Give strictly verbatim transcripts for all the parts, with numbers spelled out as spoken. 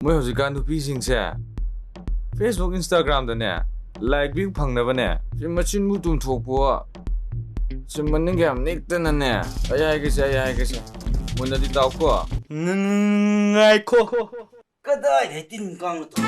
ꯃꯣꯏ ꯍꯧꯖꯤꯛꯀꯥꯟ ꯅꯨꯄꯤꯁꯤꯡꯁꯦ Facebook, Instagramꯗꯅꯦ like view ꯐꯪꯅꯕꯅꯦ, ꯁꯤ ꯃꯆꯤꯟꯕꯨ ꯇꯨꯝꯊꯣꯛꯄ, ꯁꯤ ꯃꯅꯤꯡꯒ ꯌꯥꯝ ꯅꯤꯛꯇꯅꯅꯦ, ꯑꯩ ꯍꯥꯏꯒꯦꯁꯦ, ꯑꯩ ꯍꯥꯏꯒꯦꯁꯦ, ꯃꯨꯟꯅꯗꯤ ꯇꯥꯎꯀꯣ꯫ ꯉ-, ꯉ-, ꯉꯥꯏꯈꯣ꯫ ꯀꯗꯥꯏꯗꯩ ꯇꯤꯟ ꯀꯥꯡꯅ ꯇꯧ-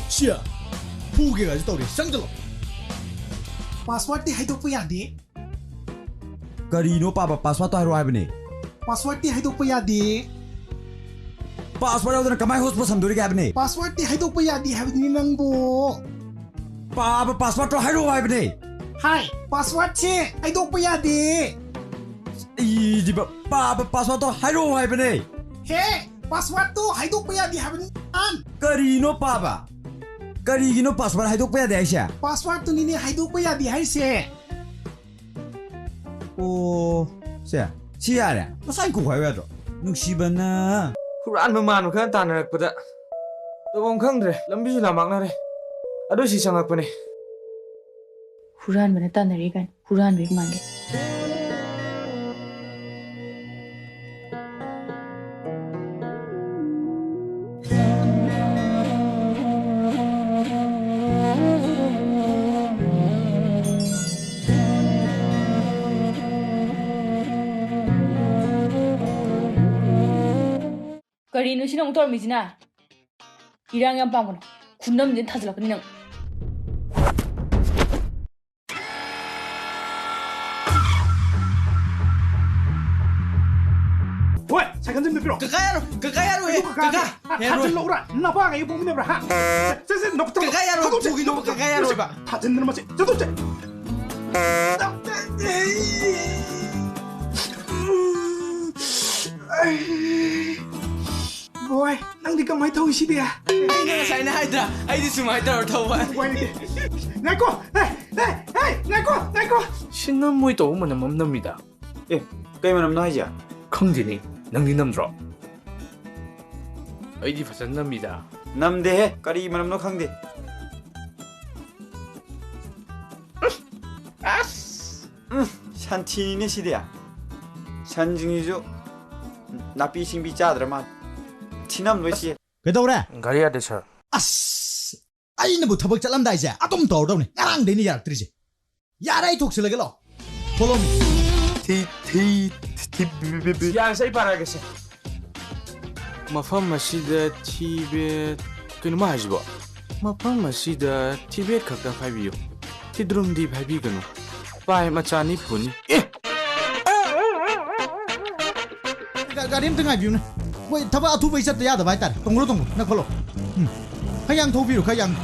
ꯁꯤꯌꯥ, ꯐꯨꯒꯦꯒꯁꯨ ꯇꯧꯔꯤ, ꯆꯪꯁꯤꯜꯂꯣ꯫ Passwordꯇꯤ ꯍꯥꯏꯗꯣꯛꯄ ꯌꯥꯗꯦ꯫ ꯀꯔꯤꯅꯣ ꯄꯥꯕ? Passwordꯇꯣ ꯍꯥꯏꯔꯛꯑꯣ ꯍꯥꯏꯕꯅꯦ꯫ Passwordꯇꯤ ꯍꯥꯏꯗꯣꯛꯄ ꯌꯥꯗꯦ꯫ Password ꯌꯥꯎꯗꯅ ꯀꯃꯥꯏ hotspot ꯁꯝꯗꯣꯔꯤꯒꯦ ꯍꯥꯏꯕꯅꯦ? Passwordꯇꯤ ꯍꯥꯏꯗꯣꯛꯄ ꯌꯥꯗꯦ ꯍꯥꯏꯕꯅꯤ ꯅꯪꯕꯨ꯫ ꯄꯥꯕ, passwordꯇꯣ ꯍꯥꯏꯔꯛꯑꯣ ꯍꯥꯏꯕꯅꯦ꯫ ꯍꯥꯏ, passwordꯁꯦ ꯍꯥꯏꯗꯣꯛꯄ ꯌꯥꯗꯦ꯫ ꯏꯗꯤꯕ, ꯄꯥꯕ, passwordꯇꯣ ꯍꯥꯏꯔꯛꯑꯣ ꯍꯥꯏꯕꯅꯦ꯫ ꯍꯦ, passwordꯇꯣ ꯍꯥꯏꯗꯣꯛꯄ ꯌꯥꯗꯦ ꯍꯥꯏꯕꯅꯤ꯫ ꯀꯔꯤꯅꯣ ꯄꯥꯕ? ꯀꯔꯤꯒꯤꯅꯣ password ꯍꯥꯏꯗꯣꯛꯄ ꯌꯥꯗꯦ ꯍꯥꯏꯁꯦ? Passwordꯇꯨꯅꯤꯅꯦ ꯍꯥꯏꯗꯣꯛꯄ ꯌꯥꯗꯦ ꯍꯥꯏꯁꯦ꯫ ꯑꯣ, ꯁꯦ, ꯁꯤ ꯌꯥꯔꯦ꯫ ꯉꯁꯥꯏ ꯀꯣꯛ ꯍꯥꯏꯌꯨ ꯌꯥꯗ꯭ꯔꯣ? ꯅꯨꯡꯁꯤꯕꯅ꯫ ꯍꯨꯔꯥꯟꯕ ꯃꯥꯟꯕ ꯈꯔ ꯇꯥꯟꯅꯔꯛꯄꯗ ꯇꯧꯐꯝ ꯈꯪꯗ꯭ꯔꯦ, ꯂꯝꯕꯤꯁꯨ ꯂꯥꯃꯛꯅꯔꯦ꯫ ꯑꯗꯨ ꯁꯤ ꯆꯪꯉꯛꯄꯅꯦ꯫ ꯍꯨꯔꯥꯟꯕꯅ ꯇꯥꯟꯅꯔꯤ ꯀꯥꯏꯅ, ꯍꯨꯔꯥꯟꯕꯒꯤ ꯃꯥꯟꯒꯦ꯫ ꯀꯔꯤꯅꯣ ꯁꯤꯅ ꯑꯃꯨꯛ ꯇꯧꯔꯝꯃꯤꯁꯤꯅ? ꯏꯔꯥꯡ ꯌꯥꯝ ꯄꯥꯝꯒꯅꯨ꯫ ꯈꯨꯅꯝꯁꯤꯅ ꯊꯥꯖꯤꯜꯂꯛꯀꯅꯤ ꯅꯪ꯫ ꯍꯣꯏ, ꯁꯥꯏꯀꯜꯁꯦ ꯑꯝꯇ ꯄꯤꯔꯛꯑꯣ꯫ ꯀꯀꯥ ꯌꯥꯔꯣꯏ, ꯀꯀꯥ ꯌꯥꯔꯣꯏ, ꯀꯀꯥ ꯀꯀꯥ꯫ ꯌꯥꯔꯣꯏ꯫ ꯊꯥꯖꯤꯜꯂꯧꯔꯥ? ꯅꯄꯥꯒ ꯑꯩꯒ ꯄꯣꯛꯃꯤꯟꯅꯕ꯭ꯔꯥ, ꯍꯥ? ꯁꯦ, ꯁꯦ, ꯅꯈꯨꯠ ꯊꯥꯗꯣꯛ-, ꯀꯀꯥ ꯌꯥꯔꯣꯏ, ꯊꯥꯗꯣꯛꯁꯦ, ꯄꯨꯈꯤꯅꯨ, ꯊꯥꯗꯣꯛꯁꯦ, ꯀꯀꯥ ꯌꯥꯔꯣꯏꯕ꯫ ꯊꯥꯗꯣꯛꯁꯦ꯫ ꯊꯥꯖꯤꯟꯗꯅ ꯃꯁꯤ, ꯆꯠꯊꯣꯛꯁꯦ꯫ ꯕꯣꯏ, ꯅꯪꯗꯤ ꯀꯃꯥꯏꯅ ꯊꯧꯏꯁꯤꯗꯤ? ꯑꯩꯅ ꯉꯁꯥꯏꯅ ꯍꯥꯏꯗ꯭ꯔꯥ? ꯑꯩꯗꯤ ꯁꯨꯃꯥꯏꯅ ꯇꯧꯔ ꯊꯧꯕ꯫ ꯎꯄꯥꯏ ꯂꯩꯇꯦ꯫ ꯉꯥꯏꯈꯣ! ꯍꯦ, ꯍꯦ, ꯍꯦ, ꯉꯥꯏꯈꯣ, ꯉꯥꯏꯈꯣ! ꯁꯤ ꯅꯝꯃꯣꯏ ꯇꯧꯕ ꯃꯅꯝ ꯑꯃ ꯅꯝꯃꯤꯗ꯫ ꯑꯦ, ꯀꯩ ꯃꯅꯝꯅꯣ ꯍꯥꯏꯁꯦ? ꯈꯪꯗꯦꯅꯦ, ꯅꯪꯗꯤ ꯅꯝꯗ꯭ꯔꯣ? ꯑꯩꯗꯤ ꯐꯖꯅ ꯅꯝꯃꯤꯗ꯫ ꯅꯝꯗꯦꯍꯦ, ꯀꯔꯤ ꯃꯅꯝꯅꯣ ꯈꯪꯗꯦ꯫ ꯑꯁ! ꯎꯝ, ꯁꯟꯊꯤꯅꯤꯅꯦ ꯁꯤꯗꯤ꯫ ꯁꯟꯁꯤꯡꯁꯤꯁꯨ ꯅꯥꯄꯤ ꯁꯤꯡꯕꯤ ꯆꯥꯗ꯭ꯔ ꯃꯥꯜꯂꯦ꯫ ꯊꯤꯅꯝ ꯂꯣꯏ ꯆꯦ꯫ ꯀꯩꯗꯧꯔꯦ? ꯒꯥꯔꯤ ꯌꯥꯗꯦ, ꯁꯥꯔ꯫ ꯑꯁ! ꯑꯩꯅꯕꯨ ꯊꯕꯛ ꯆꯠꯂꯝꯗꯥꯏꯁꯦ ꯑꯗꯨꯝ ꯇꯧꯔꯗꯧꯅꯤ꯫ ꯉꯔꯥꯡꯗꯩꯅꯦ ꯌꯥꯔꯛꯇ꯭ꯔꯤꯁꯦ꯫ ꯌꯥꯔꯦ, ꯑꯩ ꯊꯣꯛꯁꯤꯜꯂꯒꯦ ꯂꯥꯛꯑꯣ꯫ Follow me. ꯊꯤ, ꯊꯤ, ꯊꯤ, ꯕꯤ, ꯕꯤ, ꯕꯤ꯫ ꯌꯥꯔꯦꯁꯦ, ꯑꯩ ꯄꯥꯔꯛꯑꯒꯦꯁꯦ꯫ ꯃꯐꯝ ꯑꯁꯤꯗ ꯊꯤꯕꯦꯠ, ꯀꯩꯅꯣ ꯃꯥ ꯍꯥꯏꯁꯤꯕꯣ? ꯃꯐꯝ ꯑꯁꯤꯗ ꯊꯤꯕꯦꯠ ꯈꯛꯇ ꯐꯥꯏꯕꯤꯌꯨ꯫ ꯊꯤꯗ꯭ꯔꯨꯝꯗꯤ ꯐꯥꯏꯕꯤꯒꯅꯨ꯫ ꯄꯥꯏ ꯃꯆꯥꯅꯤ ꯄꯨꯅꯤ꯫ ꯑꯦ! ꯒꯥ-, ꯒꯥꯔꯤ ꯑꯝꯇ ꯉꯥꯏꯕꯤꯌꯨꯅꯦ꯫ ꯃꯣꯏ ꯊꯕꯛ ꯑꯊꯨꯕꯩ ꯆꯠꯇ ꯌꯥꯗꯕ ꯍꯥꯏꯇꯥꯔꯦ꯫ ꯇꯣꯡꯈ꯭ꯔꯣ, ꯇꯣꯡꯈ꯭ꯔꯣ꯫ ꯅꯪ ꯈꯣꯠꯂꯣ꯫ ꯎꯝ꯫ ꯈꯔ ꯌꯥꯡ ꯊꯧꯕꯤꯔꯣ, ꯈꯔ ꯌꯥꯡ꯫